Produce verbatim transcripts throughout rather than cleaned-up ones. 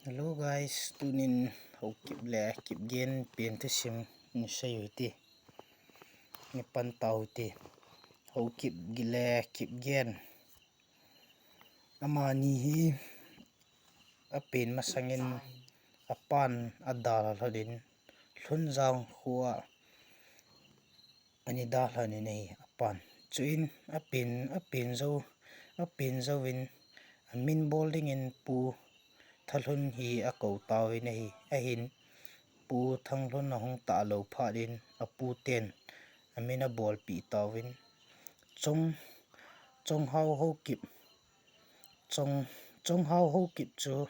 Hello guys, tunin Haokip le Kipgen pen thusim ni sei u hite. Ni pan tau hite. Haokip le Kipgen. Amani hi apen masangin apan adalha lhonin Lhunjang khoa ani dalha lhonin ahi apan. Chuin apen, apen jou, apen jouvin amin bol dingin Pu Thalhun hi akou tauvin ahi. Ahin Pu Thalhun ahung talou phat in apu ten amin abolpeh tauvin Chong, Chonghao Haokip, Chong, Chonghao Haokip chu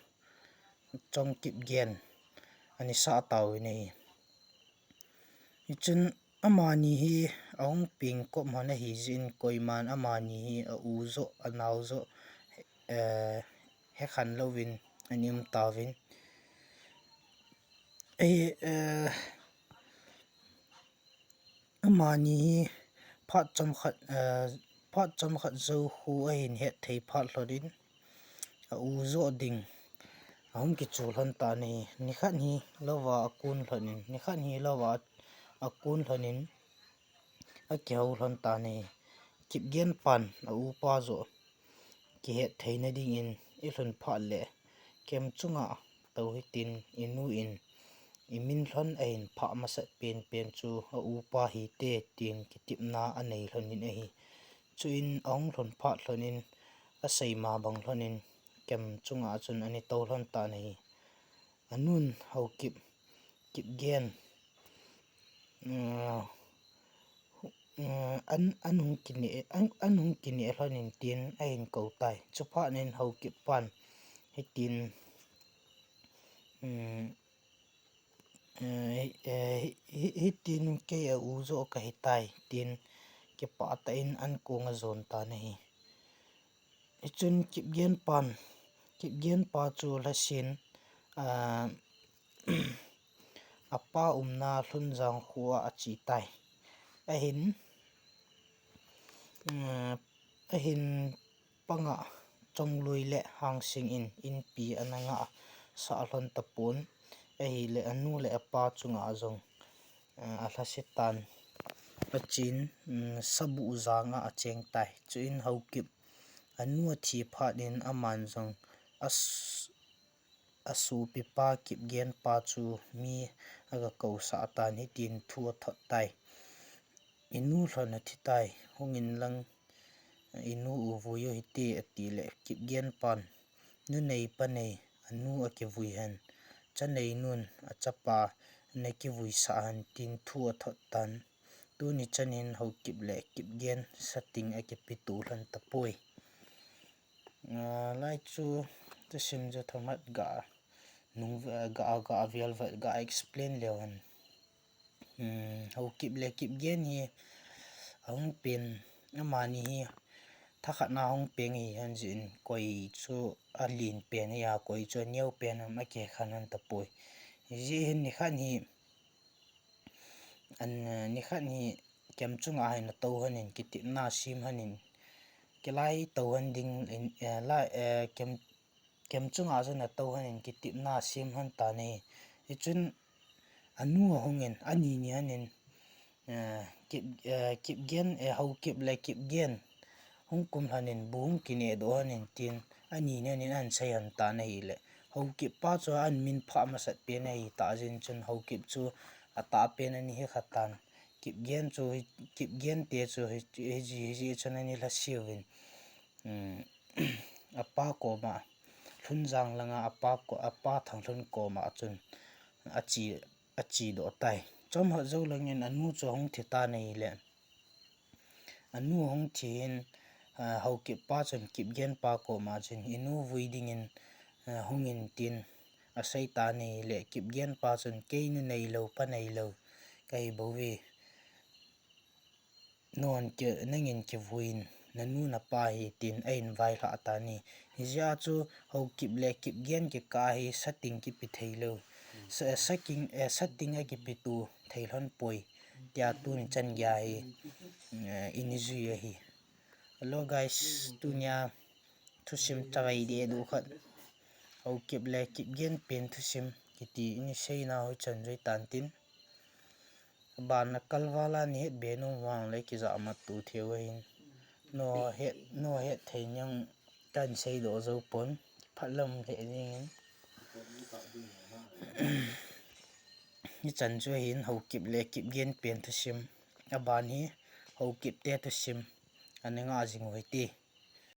Chong Kipgen ani sah tauvin ahi. Hichun amani hi ahung peng kop hon ahi jeh in koiman amani hi a u joh, a nao joh, eh, hekhen louvin ani um tauvin. Ei, eh, amani hi phat chomkhat, eh, phat chomkhat jou khu ahin hetthei phat lhonin a u joh ding ahung kichu lhon tan ahi. Nikhat hi louva akun lhonin, nikhat hi louva akun lhonin akihou lhon tan ahi. Kipgen pan a upa joh kihetthei na dingin ilhun phat le kem chunga tou hitin inu in imin lhon ahin phah masat penpen chu a upa hite tin kitepna anei lhonin ahi. Chuin ahung lhun phat lhonin asei ma bang lhonin kem chunga chun ani tou lhon tan ahi. Anun Haokip, Kipgen, eh, eh, an, an hung kineh, an, an hung kineh lhonin tin ahin kou tai. Chuphat in Haokip pan hitin, um, eh, eh, hi, hi, hitin kei a u joh kahi tai tin kipah tah in an kong ajon tan ahi. Hichun Kipgen pan, Kipgen pa chu lhasin, ah, apa umna Lhunjang khoa ache tai. Ahin, ah, ahin panga Chongloi le Hangsing in inpi ana ngah sah lhon tapon. Ahile anu le apa chunga jong, ah, alhase tan. Achen, um, Sabuh janga acheng tai. Chuin Haokip anu athi phat in aman jong as-, asopipa Kipgen pa chu mi aga kousah tan hitin thu athot tai. Inu lhon athi tai, hungin lang, inu u vui u hite, ati le Kipgen pan, nu nei pa nei, anu akivui hen, cha nei nun, achapa, ana kivui sah hen, tin thu athot tan. Tuni chanin Haokip le Kipgen sating akipeto lhon tapoi. Ah, lai chu, thusim chu themkhat ga, nung, ga, ga vel vet, ga explain leu hen. Hmm, Haokip le Kipgen hi, ahung pen, amani hi, thakhat na hung peng ahi hen jin, koi chu alen pen ahi a, koi chu aneo pen ham akikhen hen tapoi. Hijeh hin nikhat hi, an, nikhat hi kem chunga hin atou hen in, kitepna sem hen in, kilai tou hen ding in, eh, la, eh, kem, kem chunga jong atou hen in, kitepna sem hen tan ahi. Hichun, anu ahung in, ani ni hen in, eh, Kip, eh, Kipgen, eh, Haokip le Kipgen hung kum lhon in, bu hung kineh doh hen in tin, ani ni hen in ahin sei hen tan ahile. Haokip pa chu ahin min phah masat pen ahi tah jeh in chun Haokip chu atah pen ani hi kha tan. Kipgen chu hi, Kipgen te chu hi, hiji, hiji chun ani lhase uvin. Um, apa koma, Lhunjang langa apa ko, apa Thanglhun koma chun ache, ache doh tai. Chomkhat jou lang in anu chu ahung thi tan ahile. Anu ahung thi in, ah, Haokip pa chun Kipgen pa koma chun, inu vui dingin, ah, hung in tin asei tan ahile, Kipgen pa chun, kei nu neilou, pa neilou kahi bouve. Non ke, nangin kivui in, nanu napa hi tin ahin vailhah tan ahi. Hijeh a chu Haokip le Kipgen kikah hi sating kipe thei lou. Sa, saking, eh, sating akipeto thei lhon poi. Tia tuni chan geiya hi, eh, ini jui ahi. Hello guys, tunia thusim chavai deh duh khat. Haokip le Kipgen pen thusim kiti ini seina hoi chan jui tantin. Aban a kalvala ni het be nom vang le kijah mat tu theu ahin. No het, no het thei nyang kan sei do zo pon. Phatlam le jingin. Ni chan chu ahin Haokip le Kipgen pen thusim. Aban hi Haokip te thusim. Ani nga jing hoi ti.